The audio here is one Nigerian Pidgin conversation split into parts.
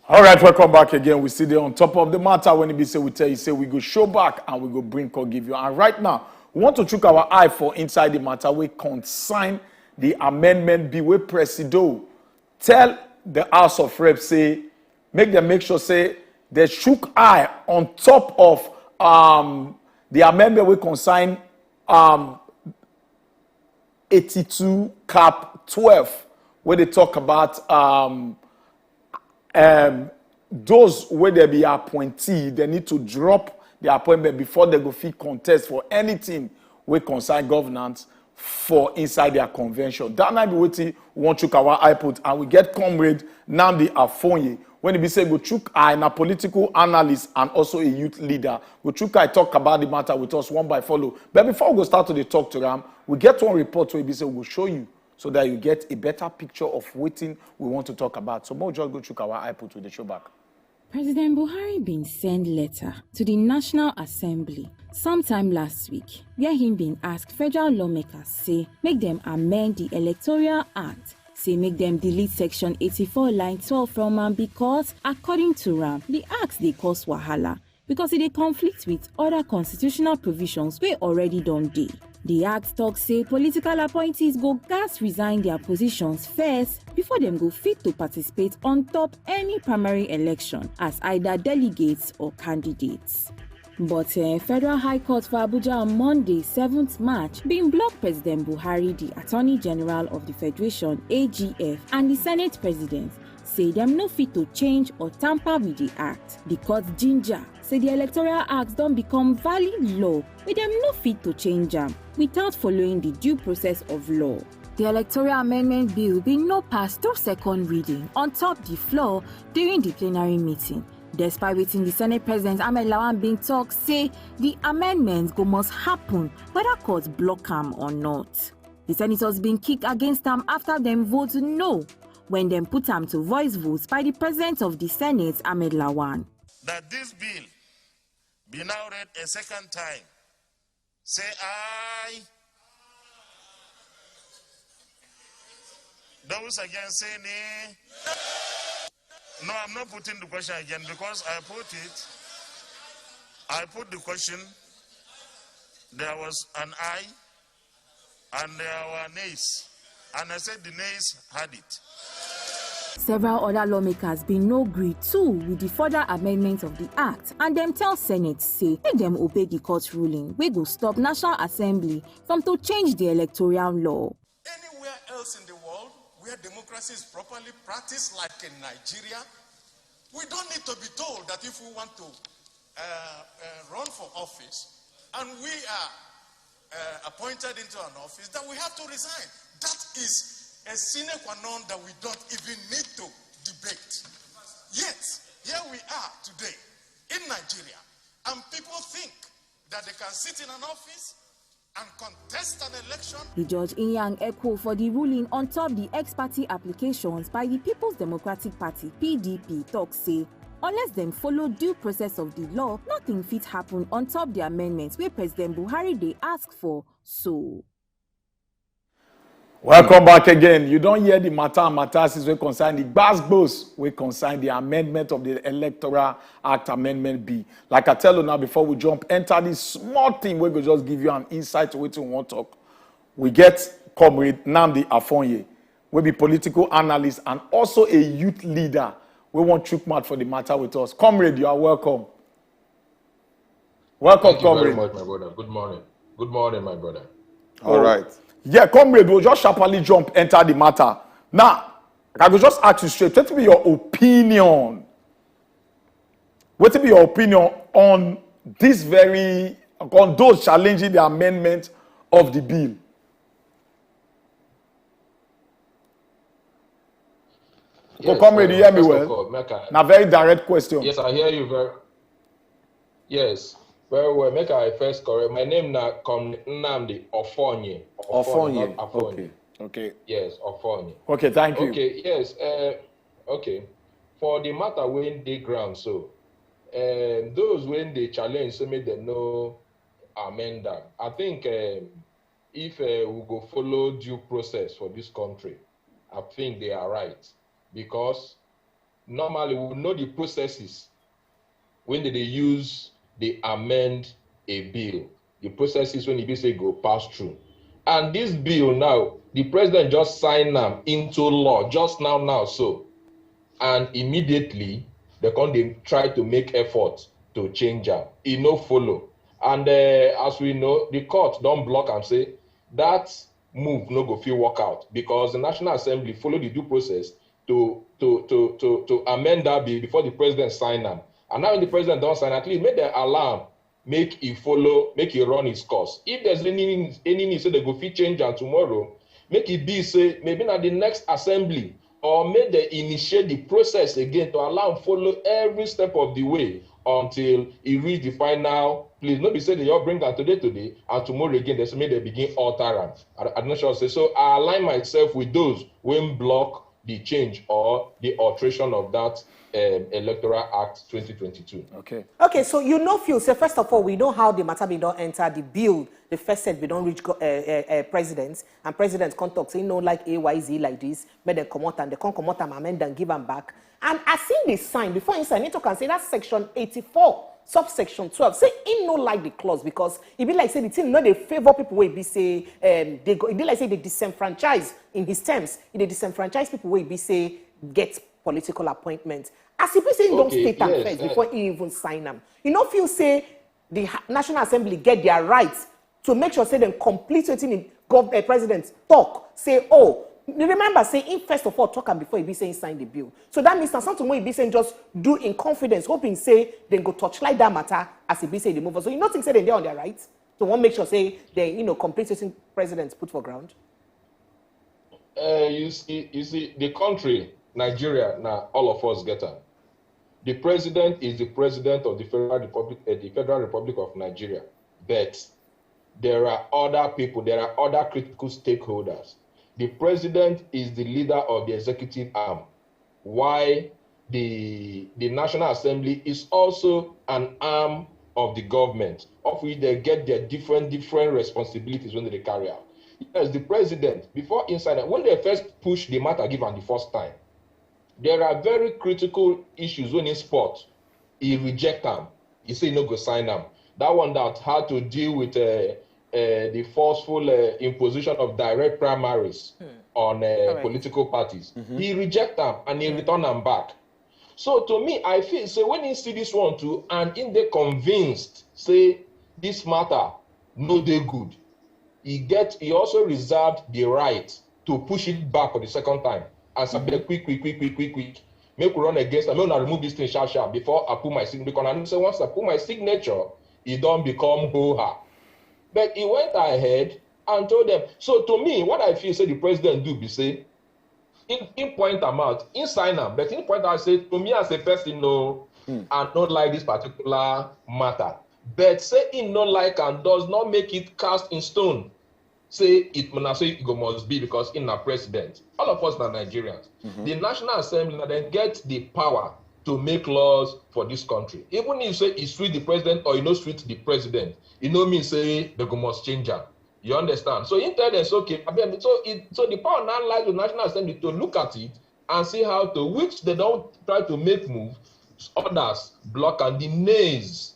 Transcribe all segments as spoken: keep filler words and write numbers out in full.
All right, welcome back again. We still dey on top of the matter when e be say we tell you say we go show back and we go bring come give you. And right now, we want to chook our eye for inside the matter wey concern the amendment bill wey Presido tell the House of Reps say make dem make sure say dem chook eye on top of um, the amendment wey concern um, eighty-two cap twelve wey dey talk about um, um, those wey dem be appointee, dem need to drop the appointment before dem go fit contest for anything wey concern governance for inside their convention. That na be wetin we wan chook our eye put, and we get Comrade Nnamdi Afonye, wey e be say go chook eye, na political analyst and also a youth leader. Go chook eye talk about the matter with us one by follow. But before we go start to dey talk to am, we get one report wey e be say we go show you so that you get a better picture of wetin we want to talk about. So make we just go chook our eye put, we dey show back. President Buhari bin send letter to di National Assembly sometime last week, wia him bin ask federal lawmakers say make dem amend di Electoral Act, say make dem delete section eighty-four line twelve from am because, according to am, di act dey cause wahala because e dey conflict wit oda constitutional provisions wey already don dey. Di act tok say political appointees go gatz resign dia positions first before dem go fit to participate on top any primary election as either delegates or candidates. But uh, Federal High Court for Abuja on Monday, seventh March, bin block President Buhari, the Attorney General of the Federation, A G F, and the Senate President say dem no fit to change or tamper with the act. The court ginger say the Electoral Act don become valid law wey dem no fit to change am without following the due process of law. The Electoral Amendment Bill bin no pass through second reading on top the floor during the plenary meeting, despite wetin the Senate President Ahmed Lawan bin talk say the amendment go must happen whether court block am or not. The senators bin kick against am after dem vote no when dem put am to voice vote by the President of the Senate, Ahmed Lawan. That this bill be now read a second time. Say aye. Those against say nay. No, I'm not putting the question again because I put it. I put the question. There was an aye and there were nays. And I said the nays had it. Several other lawmakers bin no gree too with the further amendment of the act, and dem tell Senate say make dem obey the court ruling wey go stop National Assembly from to change the electoral law. Anywhere else in the world where democracy is properly practiced, like in Nigeria, we don't need to be told that if we want to uh, uh, run for office and we are uh, appointed into an office, that we have to resign. That is a sine qua non that we don't even need to debate. Yet, here we are today in Nigeria, and people think that they can sit in an office and contest an election. The judge Inyang Ekwo for the ruling on top the ex parte applications by the People's Democratic Party, P D P, talk say unless dem follow due process of the law, nothing fit happen on top the amendments wey President Buhari dey ask for. So. Welcome back again. You don hear the matter and matter since wey concern the gbas gbos wey concern the amendment of the Electoral Act Amendment Bill. Like I tell you now, before we jump enter this small thing, we go just give you an insight to wetin we wan talk. We get Comrade Nnamdi Afonye, wey be political analyst and also a youth leader wey wan chook mouth for the matter with us. Comrade, you are welcome. Welcome, Thank you very comrade. much, my brother. Good morning. Good morning, my brother. All right. Yeah, comrade, we'll just sharply jump enter the matter. Now, I go just ask you straight, what be your opinion? What be your opinion on this very, on those challenging the amendment of the bill? Yes, Comrade, you uh, hear me first of well? All, make I, Na very direct question. Yes, I hear you very. Yes, very well. Make I first correct. My name na Comrade Nnamdi Ofonye. Ofonye. Not Afonye. Okay. Okay. Yes, Ofonye. Okay. Thank you. Okay. Yes. Uh, okay. For the matter wey dey ground, so uh, those wey dey challenge say make dem no amend am. I think um, if uh, we go follow due process for this country, I think they are right because Normally, we know the processes when they dey use dey amend a bill, the processes when e be say go pass through. And this bill now, the president just sign am into law just now now so, and immediately they come dey try to make effort to change am. E no follow. And uh, as we know, the court don block am, say that move no go fit work out because the National Assembly follow the due process to to to to to amend that bill before the president sign am. And now when the president don sign, at least make dem allow am, make e follow, make e run his course. If there's any any need say they go fit change am tomorrow, make e be say maybe na the next assembly, or make dem initiate the process again to allow am follow every step of the way until e reach the final place. No be say they all bring am today today and tomorrow again they say make dem begin alter am. I, I no sure say, so I align myself with those wey block the change or the alteration of that um, Electoral Act twenty twenty-two. Okay. Okay, so you know, Phil, say first of all, we know how the matter bin don enter the bill. The first set bin don reach go- uh, uh, uh, president, and president come talk say he no like A Y Z like this. Make dem comot am, they come comot am, amend am, give am back. And as he dey sign, before he sign, he talk am say that section eighty-four, subsection twelve, say he no like the clause because e be like say the thing no dey favour people wey be say um, they go. E be like say they disenfranchise in his terms. E dey disenfranchise people wey be say get political appointment. As e be say he don Okay, state am yes, first uh, before he even sign am, you no feel say the ha- National Assembly get their right to make sure say dem complete wetin the gov uh, president talk. Say, oh, you remember say he first of all talk am before he be say he sign the bill. So that means na something wey he be say he just do in confidence, hoping say dem go torchlight that matter as e be say e dey move on. So you no think say dem dey on their right to wan make sure say dem, you know, complete wetin president put for ground? Uh, you see, you see, the country Nigeria now, all of us get am. The president is the president of the Federal Republic, uh, the Federal Republic of Nigeria. But there are other people, there are other critical stakeholders. The president is the leader of the executive arm, why the the National Assembly is also an arm of the government, of which they get their different different responsibilities when they carry out. Yes, the president, before inside, when they first push the matter, give am the first time, there are very critical issues when in sport. He reject am. He say he no go sign am. That one that had to deal with uh, uh, the forceful uh, imposition of direct primaries on uh, Correct. Political parties. He reject am and he return am back. So to me, I feel say when he see this one too, and he dey convinced say this matter no dey good, he get he also reserved the right to push it back for the second time and say, "Abeg, quick, quick, quick, quick, quick, quick, make we run against am, make una remove this thing sharp sharp before I put my signature." Because I know say once I put my signature, e don become ho ha. But he went ahead and told them. So to me, what I feel say the president do be say, he, he point am out, he sign am, but he point out say, to me as a person, no, I no like this particular matter. But say he no like and does not make it cast in stone. Say it na so e go must be because he na president. All of us na Nigerians. The National Assembly na dem get the power to make laws for this country. Even if say e sweet the president or e no sweet the president, e no mean say they go must change am. You understand? So he tell them, say, okay, abeg, so it, so the power now lies with National Assembly to look at it and see how to, which they don try to make move, others block am. The nays,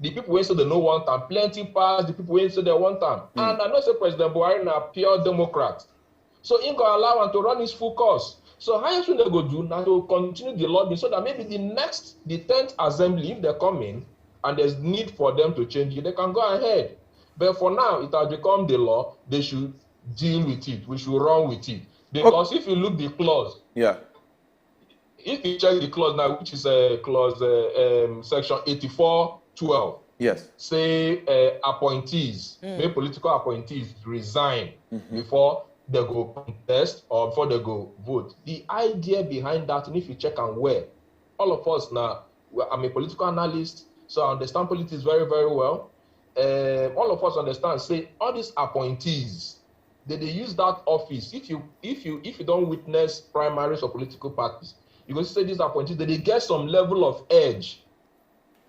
the people wey say they no want am, plenty pass the people wey say they want am. And I know say President Buhari na pure Democrat. So he go allow am to run his full course. So highest thing they go do na to continue the lobbying so that maybe the next, the tenth assembly, if they come in and there's need for them to change it, they can go ahead. But for now, it has become the law. They should deal with it. We should run with it. Because if you look the clause, Yeah. if you check the clause now, which is a clause, uh, um, section eighty-four twelve, Yes. say uh, appointees, make political appointees resign before they go contest or before they go vote. The idea behind that, and if you check am well, all of us now, well, I'm a political analyst, so I understand politics very, very well. Um, all of us understand, say, all these appointees, they dey use that office. If you if you if you don witness primaries or political parties, you go see say these appointees, they dey get some level of edge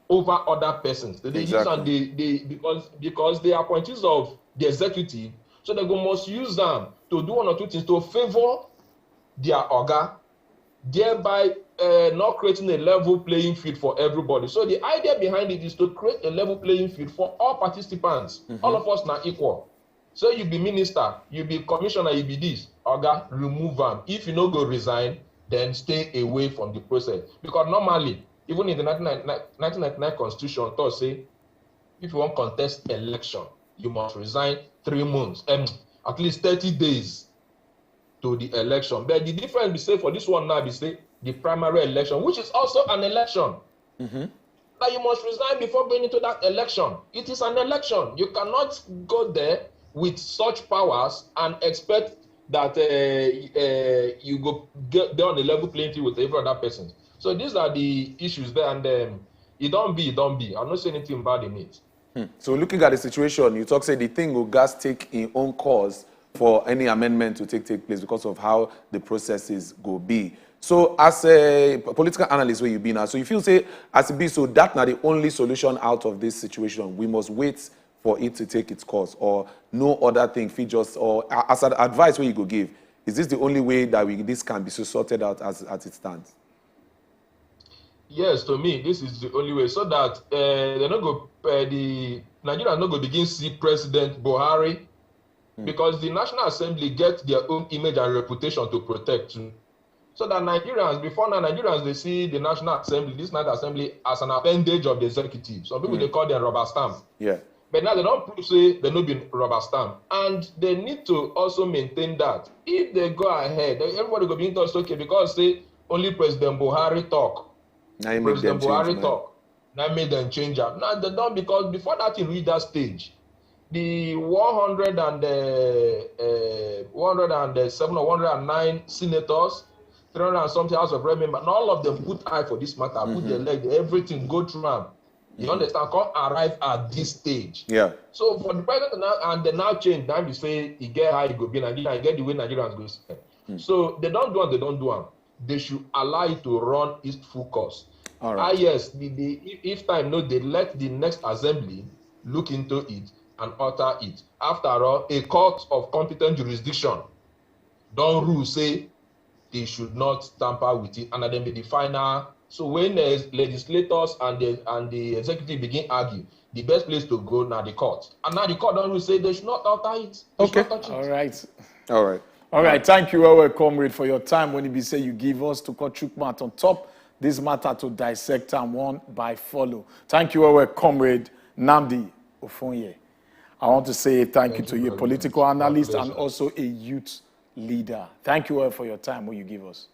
over other persons. They dey use Exactly. am they they because because they appointees of the executive, so they go must use am to do one or two things to favour their oga, thereby uh, not creating a level playing field for everybody. So the idea behind it is to create a level playing field for all participants. All of us are equal. So you be minister, you be commissioner, you be this. Oga, remove am. If you no go resign, then stay away from the process. Because normally, even in the nineteen ninety-nine, nineteen ninety-nine constitution, talk say, if you wan contest election, you must resign three months, um, at least thirty days to the election. But the difference be say for this one now be say the primary election, which is also an election. Now you must resign before going into that election. It is an election. You cannot go there with such powers and expect that uh, uh, you go get there on a level playing field with every other person. So these are the issues there, and um, it don't be, it don't be. I don't see anything bad in it. So looking at the situation, you talk say the thing go gas take in own cause for any amendment to take take place because of how the processes go be. So as a political analyst where you be now, so you feel say as it be so that now the only solution out of this situation, we must wait for it to take its course, or no other thing fit just, or a- as an advice where you go give, is this the only way that we this can be so sorted out as as it stands? Yes, to me, this is the only way so that uh, they no go uh, the Nigeria no go begin see President Buhari because the National Assembly get their own image and reputation to protect too. So that Nigerians, before now, Nigerians they see the National Assembly, this National Assembly as an appendage of the executive. Some people they call them rubber stamp. Yeah. But now they don't prove say they no been rubber stamp. And they need to also maintain that. If they go ahead, then everybody go be in touch, okay, because say only President Buhari talk. Now you make them President Buhari change mind. Talk. Now make them change am. Now they don't, because before that thing reach that stage, the one hundred and uh, uh, one hundred and seven or one hundred and nine senators, three hundred and something House of Rep member, and all of them put eye for this matter, put their leg, everything go through am. You understand? Come arrive at this stage. Yeah. So for the president now, and they now change. Now be say e get how e go be Nigeria, e get the way Nigerians go spend. So they don't do am, they don't do am. They should allow it to run its full course. All Ah right. Yes, the, the, if- if time no, they let the next assembly look into it and alter it. After all, a court of competent jurisdiction don't rule say they should not tamper with it, and then be the final. So when the legislators and the and the executive begin argue, the best place to go now the court, and now the court don't rule say they should not alter it. They should Okay. Not touch it. All right. All right. All right. Thank you, well, comrade, for your time when you be say you give us to cut chook mouth on top this matter to dissect and one by follow. Thank you, well, comrade Namdi Ofunye. I want to say thank you to you, a political analyst and also a youth leader. Thank you all for your time when you give us.